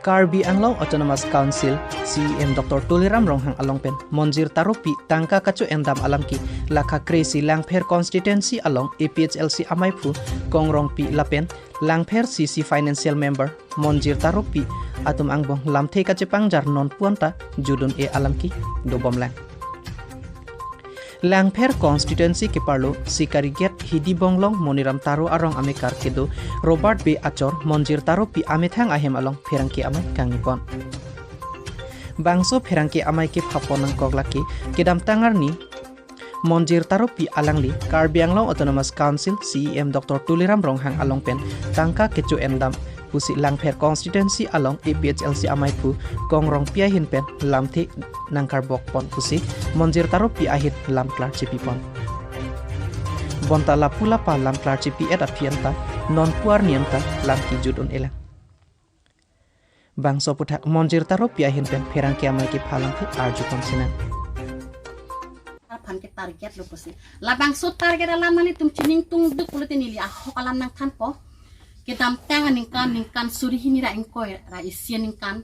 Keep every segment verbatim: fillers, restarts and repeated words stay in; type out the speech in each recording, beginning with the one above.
Karbi Anglong Autonomous Council C E M Doctor Tuliram Ronghang along pen Monjir Taropi tangka kacho-endam alam ke lakha kre-isi Langpher constituency along A P H L C amaiphu Kong Rongpi lapen Langpher C C financial member Monjir Taropi atum angbong lamthe kachepangjar non puanta judun e alam ke dobomlang. Langpher constituency keparlo Sikarigat Hidi Bonglong Moniram Taro arong amekar kedo Robert Bey achor Monjir Taropi amethang ahem along pherangke amei kangnipon. Bangso pherangke amei kephapon nangkok lake kedamtang arni Monjir Taropi alangli Karbi Anglong Autonomous Council C E M Doctor Tuliram Ronghang along pen tangka kecho-endam pusi Langpher constituency along A P H L C amaiphu Kong Rongpi ahin pen lamthe nangkarbokpon pusi Monjir Taropi ahin lam klarchepipon. Bonta lapu lapa lam klarchepi-et aphi anta non pu arni anta lam kejut un-elang. Bangso aphuthak Monjir Taropi ahin pen pherangke amei kepha lamthe arjupon sinang. Aphan ke target lo pusi. Labangso target alam nanglitum chiningtungduk pulote neli ahok alam nangthanpo. Kedamtang aningkan, ningkan suri hini ra ingkoi ra isi aningkan,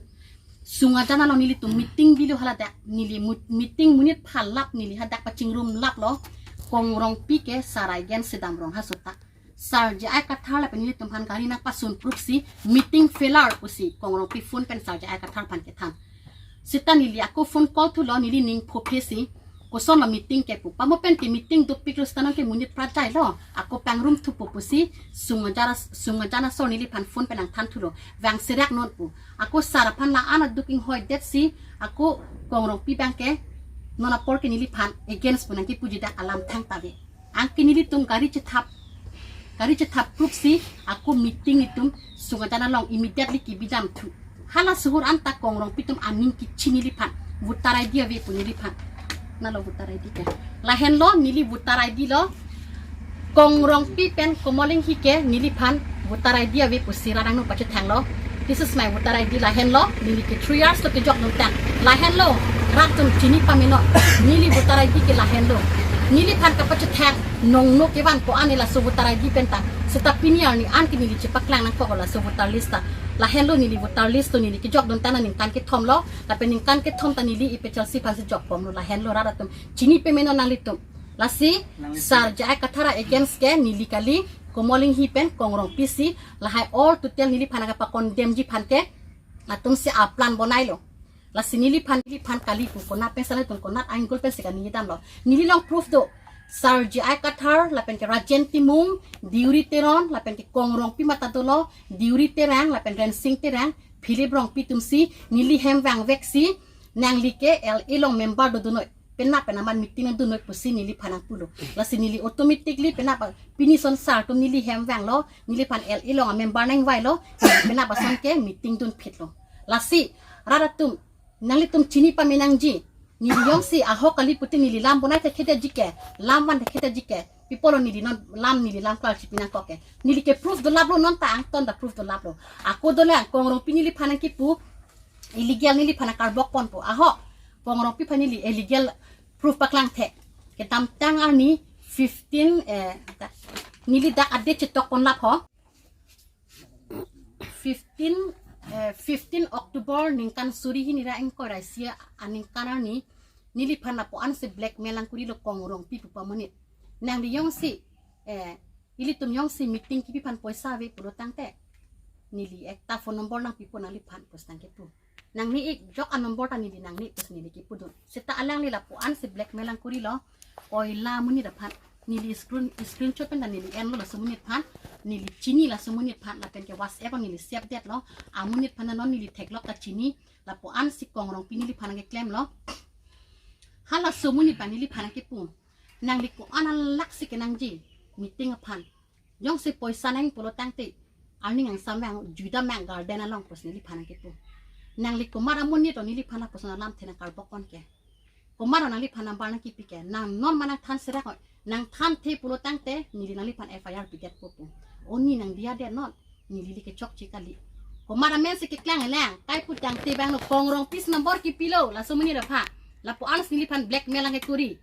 Sungajan along nelitum meeting bilo, haladak neli mu-, meeting monit phalap, neli hadak pachingrum laplo. Kong Rongpi ke sarai gen sedam rong hasuta. Sir J I Kathar lapen nelitum aphan gari nangpasun proof si meeting failure pusi Kong Rongpi phone pen Sir J I Kathar aphan kethan. Seta neli ako phone call thulo, neli ning phophe si, kosonlo meeting ke pu. Pamo pen ke meeting dopiklo seta nonke monit phrajai lo. Ako pangrum thupo pusi Sungajan as-, Sungajan asor neliphan phone pen nangthan thulo, vang serak non pu. Ako sir aphan la-an aduk inghoidet si, ako Kong Rongpi abang ke non apor ke neliphan against pu nangkepuji dak alam thangta ave. Anke nelitum gari chethap, gari chethap proof si ako meeting itum Sungajan along immediately kebidam thu. Hala suhur anta Kong Rongpi atum aning kichi neliphan. Voter I D ave pu neliphan. Nalo voter I D ke. Lahenlo neli voter I D lo. Kong Rongpi pen Komolinghi ke neliphan voter I D ave pusi rat angno pachethanglo. This is my voter I D, lahenlo, neli ke three years lo kejok nungtang. Lahenlo, rat atum chini pameno, neli voter I D ke lahenlo. Neliphan kapachethang nongno kevan ko-an laso voter I D pen ta. Seta pini arni anke neli chepaklang nangkok laso voter list ta. Lahenlo neli voter list lo, neli kejok nungtang aningkan kethom lo, lapen ningkan kethom ta neli A P H L C aphan si jokpomlo, lahenlo rat atum. Chini pameno nanglitum. Lasi, Sir J I Kathar against ke neli kali, Komolinghi pen Kong Rongpi si, lahai all total neliphan kapacondemn ji aphan ke, latum si aplan bonailo. Lasi neliphan, neliphan kali pu konat pen si latum konat angle pen si kaningje damlo. Neli along proof do. Sir J I Kathar, lapen ke Rajen Timung, Deuri Teron, lapen ke Kong Rongpi mata dolo, Deuri Terang, lapen Rensing Terang, Philip Rongpi atum si, neli hem vangvek si, nangli ke L A along member dodunoi. Penap pen aman meeting nangdunoi pusi neliphan nangpulo. Lasi neli automatically penap pini son sir atum neli hem vanglo, neliphan L A along amember nangvailo, penap ason ke meeting dunphitlo. Lasi, rat atum, nanglitum chini pame nangji, neli jongsi ahok kali putin neli lam bonai thektheji ke, lam van thektheji ke, pi apotlo neli non lam, neli lam klarchepi nangkok ke. Neli ke proof dolaplo, non ta angton ta proof dolaplo. Ako dolang, Kong Rongpi neliphan nangkipu, illegal neliphan nangkarbokponpo. Ahok, Kong Rongpi aphan neli illegal proof paklang thek. Kedamtang arni fifteen, eh, ta-, neli dak a-date chetokpon lap ho. Fifteen, eh, fifteen October ningkan suri hini ra ingkoi ra isi aningkan arni, neliphan lapu-an si blackmail nangkorilo Kong Rongpi pu amonit. Nangli jongsi, eh, ilitum jongsi meeting kipi aphan poisa ave pulo tangte, neli ekta phone number nangpipo nangliphan pusi nangkipu. Nangne-ik, jok a-number ta neli nangne pusi neli kipudun. Seta alangli lapu-an si blackmail nangkorilo. Koila amonit aphan. Neli screen, screenshot pen ta neli enlo laso amonit aphan. Neli chini laso amonit aphan, lapen ke WhatsApp neli save detlo. Amonit aphan non neli theklok ta chini. Lapu-an si Kong Rongpi neliphan nangkeklemlo. Halaso amonit aphan neliphan nangkipu. Nangli ko-an alak si kenangji meeting aphan. Jongsi poisa nang pulo tangte, arni angsam vang, juida mang garden along pusi neliphan nangkipu. Nangli komat amonit lo neliphan lapuson alamthe nangkarbokpon ke. Komat lo nangliphan number nangkipi ke. Nang non ma nangthan serak oi. Nangthanthe pulo tangte, neli nangliphan F I R pidetpo pu. Oni nangdiyadet non, neli le kechokche kali. Komat amen si keklang-elang, kai pu tangte abang lo Kong Rongpi si number kipilo, laso amonit aphan. Lapu-an si neliphan blackmail nangkekori.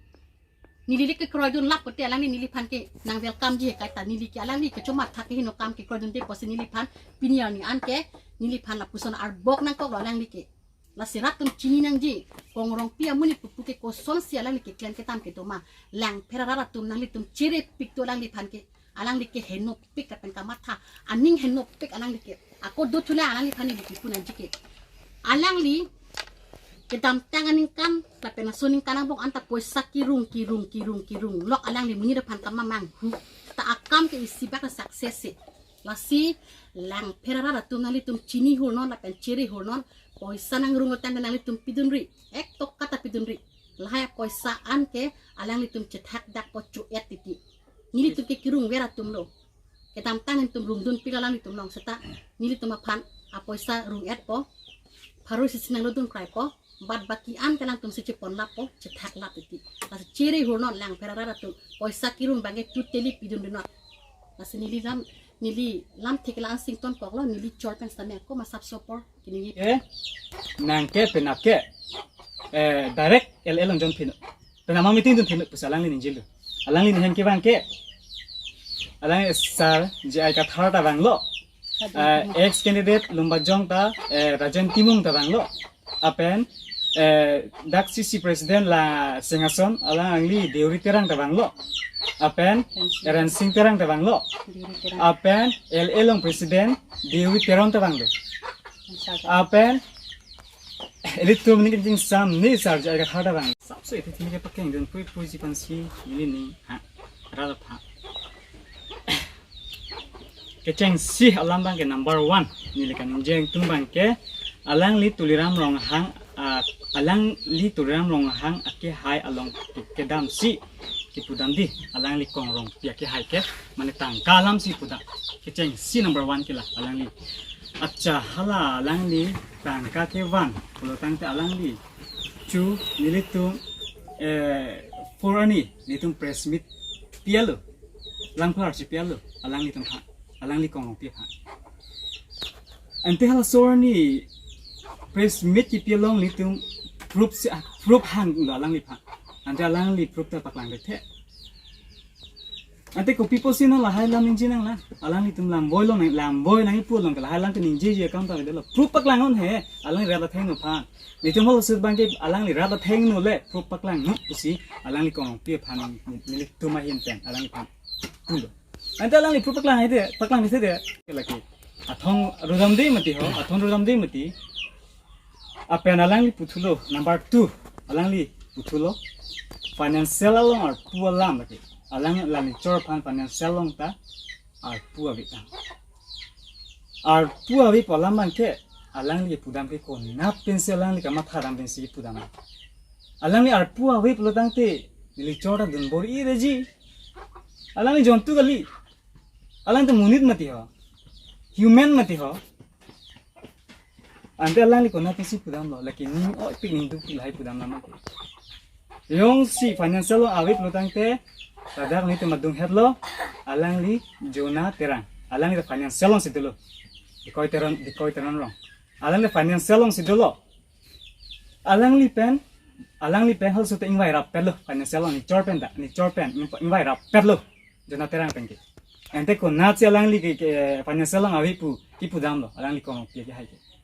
Neli le kekroidun lap kote alangli neliphan ke nang welcome ji he kaita, neli ke alangli kechomatha ke heno kam kekroidunde pusi neliphan pini arni an ke neliphan lapuson arbok nangkoklo alangli ke. Lasi rat atum chini nangji, Kongrongpi amonit pupu ke kosonsi alangli keklem kedam kedo ma. Langpher arat atum nanglitum cherepik do alangliphan ke. Alangli ke henopik lapen kamatha, aning henopik alangli ke. Ako do thule alangliphan neli kipu nangji ke. Alangli kedamtang aningkan lapen laso aningkan angbong anta poisa kirung, kirung, kirung, kirung lok alangli monit aphan kamamang hu. Ta akam ke isi bak success si. Lasi Langpher arat atum nanglitum chini hurnon lapen chere hurnon, poisa nangrung otan nanglitum pidunri, ek toka ta pidunri. Lahai apoisa an ke alanglitum chethak dakpo, cho-et titi. Nelitum ke kirungver atumlo. Kedamtang nelitum rungdunpik alanglitum along seta nelitum aphan apoisa rung-etpo. Pharo isi si nanglodun kraipo. Bad baki an ke alangtum si chepon lappo, chethak lap titi. Lasi chere hurnon, Langpher arat atum. Poisa kirung abang ke totally pidunri non. Lasi neli lam, neli lam thik la an sington koklo, neli chor pen sitame ako masap sopor kini. Eh, nang ke penap ke, eh, direct L A along jon phin, penap ma meeting dun phin pusi alangli ningjelo. Alangli nihen ke abang ke, alangli sar J I Kathar ta vanglo. Eh, ex candidate Lumbajong ta, eh, Rajen Timung ta vanglo. Apen, eh, dak C C president la Singhason, alangli Deuri Terang ta vanglo. Apen, Rensing Terang ta vanglo. Apen, L A along president Dewi Teron ta vanglo. Apen, ilitum ning kejingsam ni sar J I Kathar ta vang. Sapso isi thini ke pakeng dun pui pui si pensi neli ning ha. Rara pha. Kechengsi alam abang ke number one. Neli kaningje atum abang ke alangli Tuliram Ronghang, ah, alangli Tuliram Ronghang akehai along kedamsi kipudam di, alangli Kongrongpi akehai ke, mane tangka alamsi pudam. Kechengsi number one ke la alangli. Accha, hala alangli tangka kevan pulo tangte alangli chu nelitum, eh, four arni nelitum press meet pi-etlo. Langplar si pi-etlo alanglitum aphan, alangli Kongrongpi aphan. Ante halaso arni press meet kipi along nelitum proof si, ah, proof hanglo alangliphan. Ante alangli proof ta paklang dethe. Ante kopi pusi non lahai alam ningje nanglang. Alanglitum lam boi long nang, lam boi nangji pu along ke lahai alam ke ningjeji akam ta delo. Proof paklang non he, alangli rat athengno aphan. Nelitum halaso abang ke alangli rat athengno le proof paklang non pusi alangli Kongrongpi aphan nelitum ahin pen alangliphan pulo. Ante alangli proof paklang hai de, paklang ni se de. Lake athong rudam de mati ho, athong rudam de mati. Apen alangli puthulo, number two, alangli puthulo. Financial along arpu alam lake. Alang, alangli chor aphan financial along ta arpu ave tang. Arpu ave pu alam abang ke, alangli pudam ke konat pensi alangli kamatha dam pensi pudam. Alangli arpu ave pulo tangte, neli chor ta dunbor-i reji. Alangli jontu kali. Alang ta monit mati ho. Human mati ho. Ante alangli konat pensi pudamlo, lake ning oipik ning dukpik lahai pudam nama ke. Jongsi financial along ave pulo tangte, ladak nelitum adung hetlo, alangli Jona Terang. Alangli ta financial alongsi dolo. Dikoi Teron, Dikoi Teron rong. Alangli financial alongsi dolo. Alangli pen, alangli pen halaso ta ingvai rappetlo, financial along neli chor pen ta, neli chor pen, ingvai rappetlo. Jona Terang pen ke. Ante konatsi alangli ke, ke financial along ave pu, kipudamlo, alangli Kongrongpi akehai ke.